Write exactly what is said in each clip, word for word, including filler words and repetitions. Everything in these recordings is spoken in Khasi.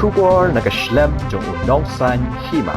Khubor na ka shlem jong u Nongsaiñ Hima.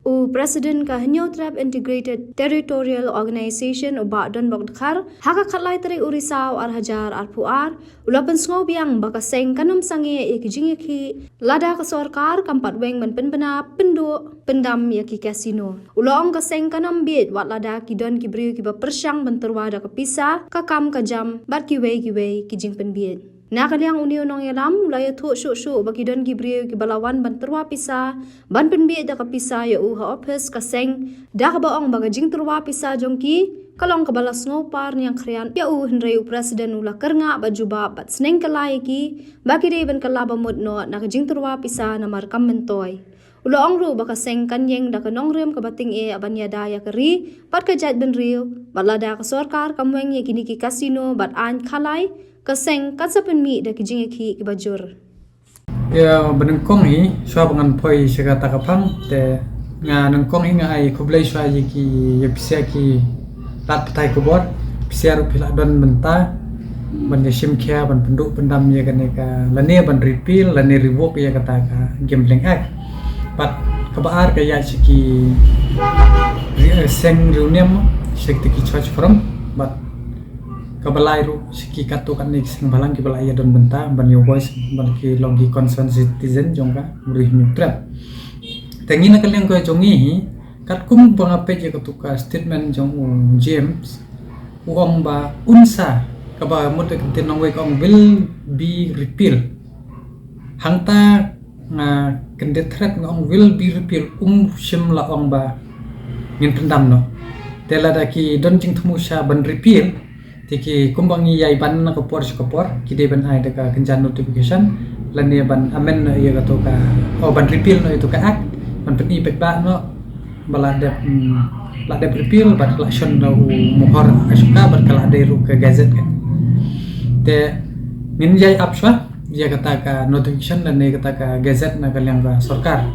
U President ka Hynñiewtrep Integrated Territorial Organization u Bah Donbok Dkhar, ha ka khatlai tarik u Risaw ar hajar arphew ar, u la pynsngew biang ba ka seng kan ym sangeh ïa ki jingïakhih lada ka sorkar kam pat weng ban pynbna pynduh pyndam ïa ki casino. U la ong ka seng kan ym bieit wat lada ki don ki briew kiba pyrshang ban tyrwa da ka pisa, ka kam ka jam bad kiwei kiwei ki jingpynbieit. Na ka liang une u nongïalam u la ïathuh shuh shuh ba ki don ki briew kiba la wan ban tyrwa pisa, ban pynbieit da ka pisa ïa u ha ophis ka seng, da kaba ong ba ka jingtyrwa pisa jong ki ka long kaba la sngewpar ñiangkhriat ïa u, hynrei u President u la kyrngah bad jubab bad sneng kylla ïa ki ba ki dei ban kylla ba mut noh na ka jingtyrwa pisa namar kam myntoi. U la ong ruh ba ka seng kan ïeng da ka nongrim kaba tyngeh ban ïada ïa ka ri bad ka jaitbynriew, bad lada ka sorkar kam weng ïa kine ki casino bad aiñ khalai, ka seng kan sa pynmih da ki jingïakhih kiba jur. Ïa, ba nyngkong hi, shuwa ba ngan poi sha kata ka phang, te nga nyngkong hi nga ai khublei shuwa ïa ki, ïa phi sa ki lad pathai khubor, phi sa ruh phi la don bynta ban ïa shim khia, ban pynduh pyndam ïa kane ka, lane ban repeal lane revoke ïa kata ka Gambling Act. Bad kaba ar ka ïaid sha ki, eh, seng riewniam, sha kita ki church forum, bad kaba lai ruh sha ki katto katne ki seng bhalang kiba la ïa don bynta ban ïa voice, ban ki long ki concerned citizen jong ka Ri Hynñiewtrep. Te ngi na ka liang ka jong ngi hi, katkum ba nga peit ïa katu ka statement jong u James, u ong ba un sa, kaba mut ka ktien nongwei ka ong will be repeal. Hangta nga kyndit thret nga ong will be repeal, um shym la ong ba ngin pyndam noh. Te lada ki don jingthmu sha ban repeal, te ki kumba ngi ïai ban na ka por sha ka por, ki dei ban ai da ka kynja notification, lane ban amend noh ïa kato ka, oh, ban repeal noh ïa kato ka act, ban pyni paidbah noh ba la dep, hmm, la dep repeal bad la shon da u mohor Ashoka bad ka la dei ruh ka gazette ka. Te ngin ïai ap shuwa ïa kata ka notification lane kata ka gazette na ka liang ka sorkar.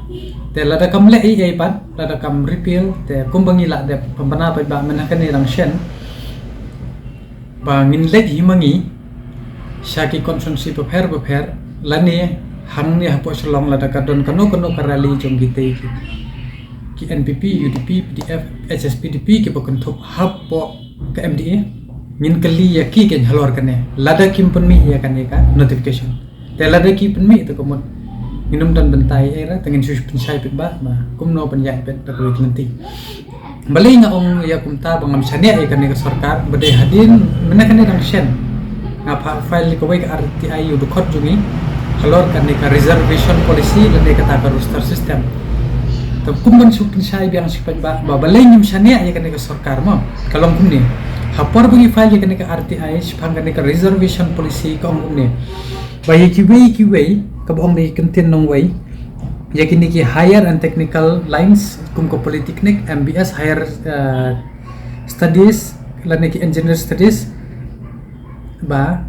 Te lada kam leh ei ei pat, lada kam repeal, te kumba ngi la dep pynbna paidbah mynne kane dang shen, ba ngin leit hi ma ngi sha ki constituency bapher bapher, lane hangne hapoh Shillong lada ka don kano kano ka rally jong kitei ki, ki N P P, U D P, P D F, H S P D P kiba kynthup hapoh ka M D A, ngin kylli ïa ki kein halor kane lada kim pynmih ïa kane ka notification. Te lada ki pynmih te ka mut ngin ym don bynta ei ei re, te ngin shu pynshai paidbah ba kumno ban ïaid beit da kawei ka lynti. Balei nga ong ïa kumta ba ngam shaniah ïa kane ka sorkar, ba dei hadien mynne kane dang shen nga pha file ïa kawei ka R T I ïa u dkhot jong ngi halor kane ka reservation policy lane kata ka roster system. Te kum ban shu pynshai biang sha paidbah ba balei ngim shaniah ïa kane ka sorkar mo, ka long kumne. Ha por ba ngi file ïa kane ka R T I shaphang kane ka reservation policy ka ong kumne, ba ïa kiwei kiwei, kaba ong da ki kyntien nongwei, ïa kine ki higher and technical lines kum ka polytechnic, M B S, higher, eh, studies lane ki engineer studies, ba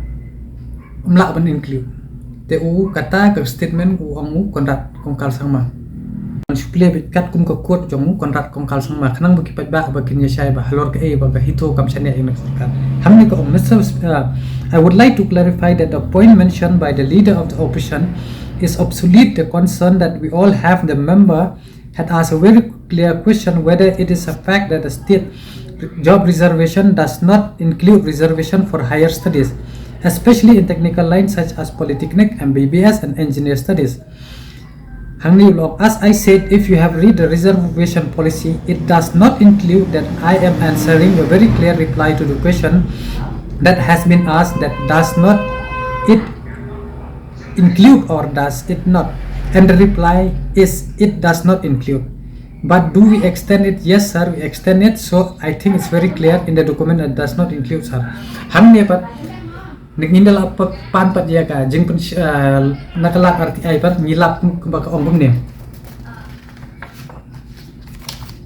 ym lah ban include. Te u kata ka statement u ong u Conrad Kongkal Sangma. Ngan shu plie beit katkum ka quote jong u Conrad Kongkal Sangma, khnang ba ki paidbah ba kin ïa shai ba halor kaei ba ka HITO kam shaniah ïa ka sorkar. Hangne ka ong, Mister Sp-, uh, I would like to clarify that the point mentioned by the leader of the opposition is obsolete. The concern that we all have, the member had asked a very clear question whether it is a fact that the state job reservation does not include reservation for higher studies, especially in technical lines such as polytechnic, M B B S and engineer studies. Hangne u la ong, as I said, if you have read the reservation policy, it does not include that. I am answering a very clear reply to the question that has been asked, that does not it include or does it not? And the reply is, it does not include. But do we extend it? Yes, sir, we extend it. So I think it's very clear in the document that does not include, sir. Hangne pat, ngin da la pa-, pan pat ïa ka jingpyn, eh, na ka lad R T I pat, ngi lap kumba ka ong kumne.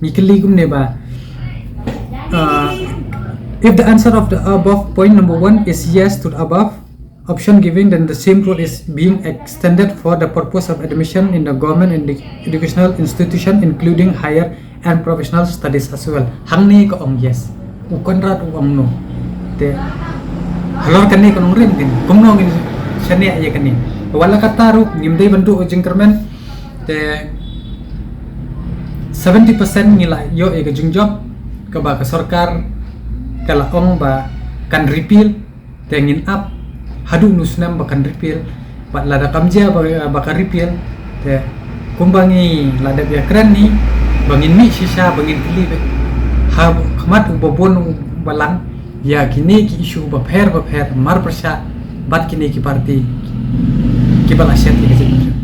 Ngi kylli kumne ba, uh, if the answer of the above point number one is yes to the above option given, then the same rule is being extended for the purpose of admission in the government edu-, educational institution, including higher and professional studies as well. Hangne ka ong yes. U Conrad u ong no. Te halor kane ka nongrim kin, kumno ngin shaniah ïa kane. Wat la katta ruh ngim dei ban duh jingkyrmen. Te seventy percent ngi la ïoh ïa ka jingjop kaba ka sorkar ka la ong ba kan repeal. Te ngin ap haduh nu snem ba kan repeal. Bad lada kam jia ba, ba ka repeal, te kumba ngi la dep ïa kren hi, ba ngin mih shisha, ba ngin kylli beit ha khmat u babun u balang ïa kine ki issue bapher bapher, mar pyrshah bad kine ki party kiba la shet ïa ka jingpynshoi.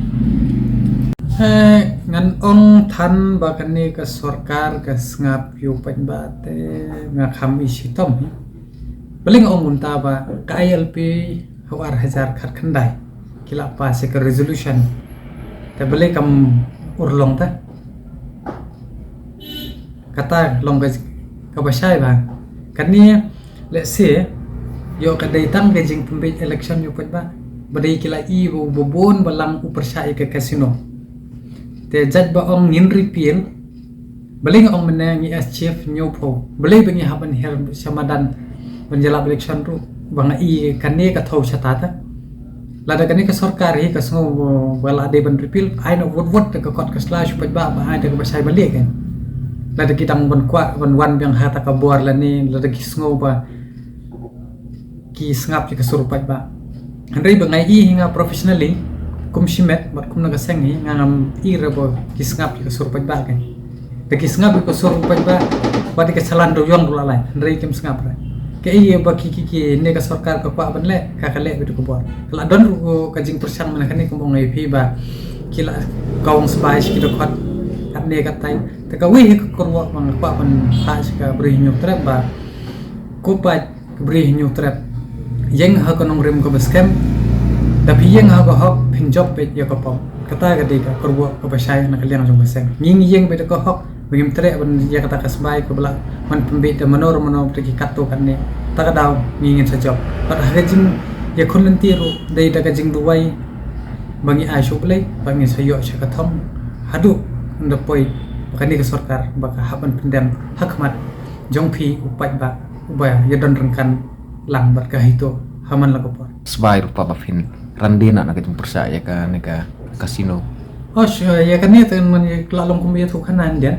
Eh, ngan ong than ba kane ka sorkar ka sngap ïa u paidbah, te nga kham i shitom hi. Balei nga ong kumta? Ba ka I L P ha u ar hajar khatkhyndai ki la pass ïa ka resolution. Te balei kam urlong ta? Kata long ka, kaba shai ba kane, let's say, ïoh ka dei tang ka jingpynbeit election ïa u paidbah. Ba dei ki la i ba u babun balang u pyrshah ïa ka casino. Te jait ba ong ngin repeal, balei nga ong mynne ngi as chief hynñiewphew? Balei ba ngi hap ban hiar sha madan ban ïalap election ruh ba nga i kane ka thew shata ta? Lada kane ka sorkar hi ka sngew ba la dei ban repeal, ai noh wut wut da ka kot ka sla sha u paidbah ba ai da kaba shai ban leh kan. Lada ki dang ban kwah ban wan biang ha kata ka bor lane lada ki sngew ba ki sngap ïa ka sur u paidbah. Hynrei ba nga i hi nga professionally, kum shimet bad kum na ka seng hi, nga ngam i re ba ki sngap ïa ka sur u paidbah kan. Da ki sngap ïa ka sur u paidbah, wat ïa ka challan dewïong ruh la lai, hynrei kim sngap re. Kaei ba ki, ki, kine ka sorkar ka kwah ban leh, ka, ka leh beit da ka bor. Ka la don ruh ka jingpyrshang mynne kane, kum ong ïa phi ba ki la kawang sbai sha ki dkhot katne katai. Te kawei hi ka kyrwoh ba nga kwah ban phah sha ka Bri Hynñiewtrep ba, ko paid ka Bri Hynñiewtrep, ïeng ha ka nongrim kaba skhem. Da phi ïeng ha ka hok, phin jop beit ïa ka pop. Kata ka dei ka kyrwoh kaba shai na ka liang jong ka seng. Ngi ngi ïeng beit da ka hok, ba ngim treh ban ïa kata ka sbai kaba la man pynbeit da mano mano bad ki katto katne. Ta ka daw ngi ngin sa jop. Bad ha ka jingïakhun lynti ruh dei da ka jingduwai ba ngi ai sha U Blei, ba ngin sa ïoh sha ka thong haduh ynda poi ba kane ka sorkar ba ka hap ban pyndem ha khmat jong phi u paidbah uba ïadon ryngkat lang bad ka HITO ha man la ka por. Sbai ruh pat ba phin ran dei na ka jingpyrshah ïa kane ka casino. Oh, sure, ïa kane te man ïa ka la long kum ïathuh khana hadien.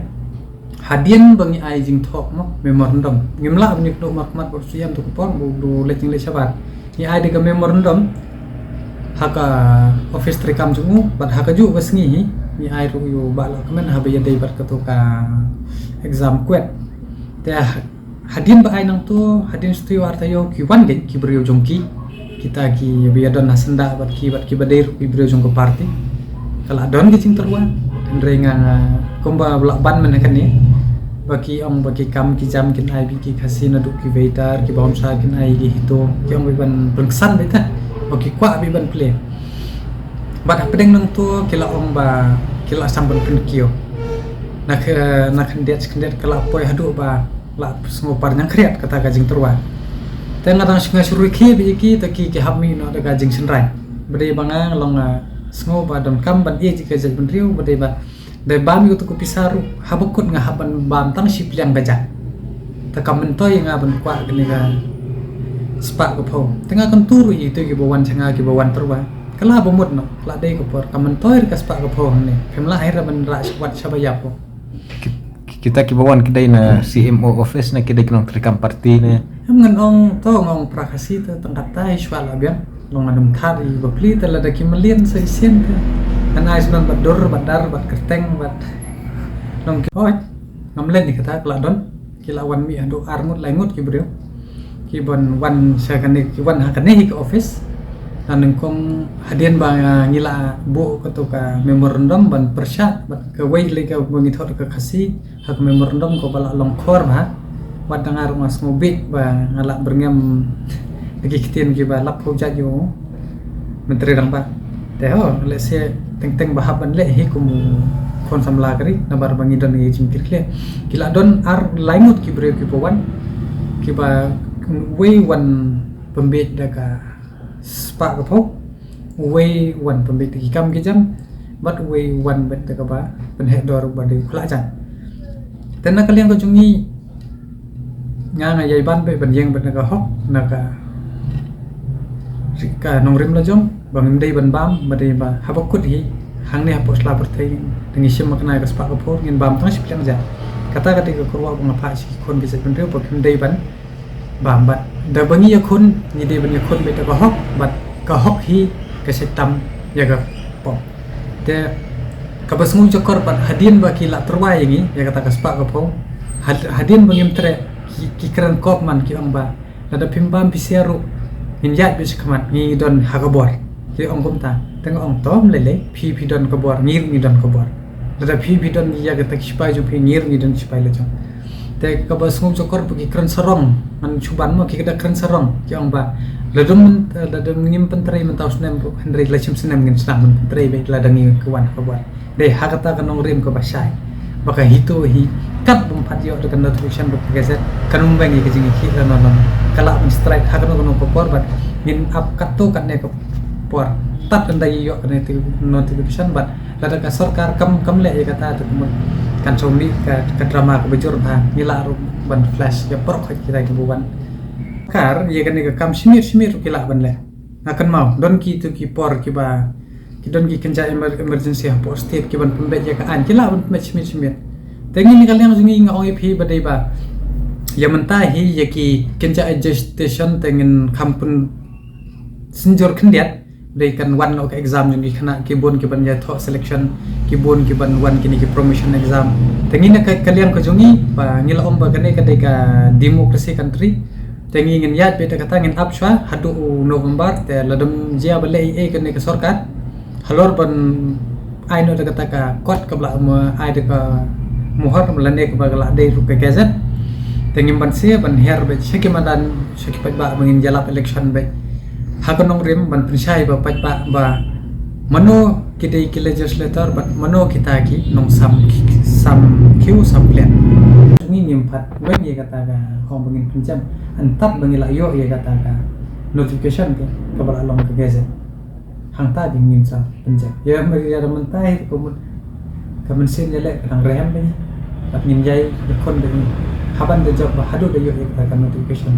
Hadien ba ngi ai jingthoh mo memorandum. Ngim lah ban ïakynduh markhmat bad u Syiem tu ka por, u dei u leit jingleit shabar. Ngi ai da ka memorandum ha ka office treikam jong u, bad ha kajuh ka sngi hi ngi ai ruh ïa u Bah Lahkmen haba ïadei bad kato ka exam KUET. Te ha-, hadien ba ai nangto, hadien shi taïew ar taïew ki wan dei ki briew jong ki. Kita kiba ïadon ha syndah bad ki, bad kiba dei ruh ki briew jong ka party. Ka la don ki jingtyrwa. Hynrei nga, nga kumba la ban mynne kane, ba ki ong ba ki kam ki jam kin ai beit ki Khasi naduh ki waiter, kiba ym shai kin ai ki HITO. Ki ong beit ban pynksan beit ta, ba ki kwah beit ban plie. Bad hapdeng nangto ki la ong ba ki la sam ban pynkiew. Na khy-, na khyndiat khyndiat ka la poi haduh ba la sngew par ñiangkhriat kata ka jingtyrwa. Te nga dang shu, nga shu ruh khie beit ïa ki, te ki, ki hap mih noh da ka jingshynrai. Ba dei ba nga long, ah, sngew ba donkam ban ïeit ïa ka jaitbynriew, ba dei ba, dei bam ïa kato ka pisa ruh, haba kut nga hap ban bam tang shi pliang ka jaka. Te kam myntoi ïa nga ban kwah kane ka spah ka phew. Te nga kyntu ruh ïa kito kiba wan sha nga kiba wan tyrwa. Ka la ba mut noh, la dei ka por, kam myntoi ruh ka spah ka phew hangne. Phim lah hi ruh ban rah sha wat shaba ïap ruh. Ki-, kita kiba wan ki dei na C M O office ne ki dei ki nongtreikam party ne? Em, ngan ong to, nga ong pra Khasi te tang katta hi shuwa la biang. Long ngan ym khar ïa ki bapli te lada ki mlien sa shisien te ngan ai shuh bad dur bad dar bad kyrteng bad long ki. Hooid, ngam leh ïa kata, ka la don. Ki la wan mih haduh ar ngut lai ngut ki briew. Ki ban wan sha kane, ki wan ha kane hi ka office. Te nyngkong hadien ba, ah, ngi la buh kato ka memorandum ban pyrshah bad kawei lei kaba ngi thoh da ka Khasi ha ka memorandum kaba la long khor bha. Wat da nga ruh nga sngew bit ba nga la byrngem da ki ktien kiba lap phew jait ïa u Myntri Rangbah. Te ho, lehse teng teng ba hap ban leh hi kum u khun samla ka ri, namar ba ngi don ïa ka jingkitkhlieh. Ki la don ar lai ngut ki briew kiba wan, kiba uwei wan pynbeit da ka spah ka phew, uwei wan pynbeit da ki kam ki jam, bad uwei wan beit da kaba pynheh dor uba dei u khlad jan. Te na ka liang ka jong ngi, nga nga ïai ban beit ban ïeng beit na ka hok, na ka, ka nongrim la jong. Ba ngim dei ban bam, ba dei ba haba kut hi, hangne hapoh sla pyrthei, da ngi shim makna ka spah ka phew, ngin bam tang shi pliang ja. Kata ka dei ka kyrwoh ba nga phah sha ki khun ki jaitbynriew ba kim dei ban bam bad. Da ba ngi ïakhun, ngi dei ban ïakhun beit da ka hok, bad ka hok hi ka shait tam ïa ka pop. Te kaba sngewjakor bad hadien ba ki la tyrwa ïa ngi, ïa kata ka spah ka phew. Had-, hadien ba ngim treh, ki, ki kren kop man ki ong ba lada phim bam phi sia ruh, ngin ïaid beit shakhmat, ngi don ha ka bor. Ki ong kumta, te nga ong to ym lei lei, phi phi don ka bor, ngi ruh ngi don ka bor. Lada phi phi don ïa kata ki sipai jong phi, ngi ruh ngi don sipai la jong. Te kaba sngewjakor ba ki kren sarong, ngan shu ban mo ki da kren sarong, ki ong ba lada ngim, lada ngim pyntrei mynta u snem, hynrei la shim snem ngin sdang ban pyntrei beit lada ngi wan ha ka bor. Dei ha kata ka nongrim kaba shai. Ba ka HITO hi kat bym pat ïoh da ka notification bad ka gazette, kan ym bang ïa ka jingïakhih lano lano. Ka lah ban strike ha kano kano ka por bad ngin ap katto katne ka por. Tad ynda ïoh ka noti-, notification bad lada ka sorkar kam, kam leh ïa kata te kumno kan sa mih ka, ka drama kaba jur bha, ngi lah ruh ban flash ïa baroh khoit kita kiba wan. Kar ïa kane ka kam shimiet shimiet ruh ki lah ban leh. Nga kynmaw don kito ki por kiba ki don ki kynja emer-, emergency hapoh state ki ban pynbeit ïa ka aiñ, ki lah ban pynbeit shimiet shimiet. Te ngi na ka liang jong ngi nga ong ïa phi ba dei ba ïa mynta hi ïa ki kynja agitation te ngin kham pynsynjor khyndiat. Dei kan wan noh ka exam jong ki khynnah, ki bun ki ban ïathoh selection, ki bun ki ban wan kine ki promotion exam. Te ngi na ka, ka liang ka jong ngi ba ngi la ong ba kane ka dei ka democracy country. Te ngi ngin ïaid beit da kata, ngin ap shuwa haduh u November, te lada ym jia ba leh ei ei kane ka sorkar, halor ban ai noh da kata ka kot kaba la ai da ka mohor lane kaba la dei ruh ka gazette. Te ngim banse ban her beit sha ki madan, sha ki paidbah ba ngin ïalap election beit ha ka nongrim ban pynshai ba paidbah ba mano ki dei ki legislator bad mano kita ki nongsam, sam khiew sam pliang. Ngi ngim pat weng ïa kata ka hong ba ngin pynjem. Hangta ba ngi la ïoh ïa kata ka notification kaba la long ka gazette, hangta ba ngin sa pynjem. Ïa mynta hi ka mut ka mynsiem ïaleh ka dang rhem beit. Bad ngin ïai ïakhun beit haban da jop ba haduh da ïoh ïa kata ka notification.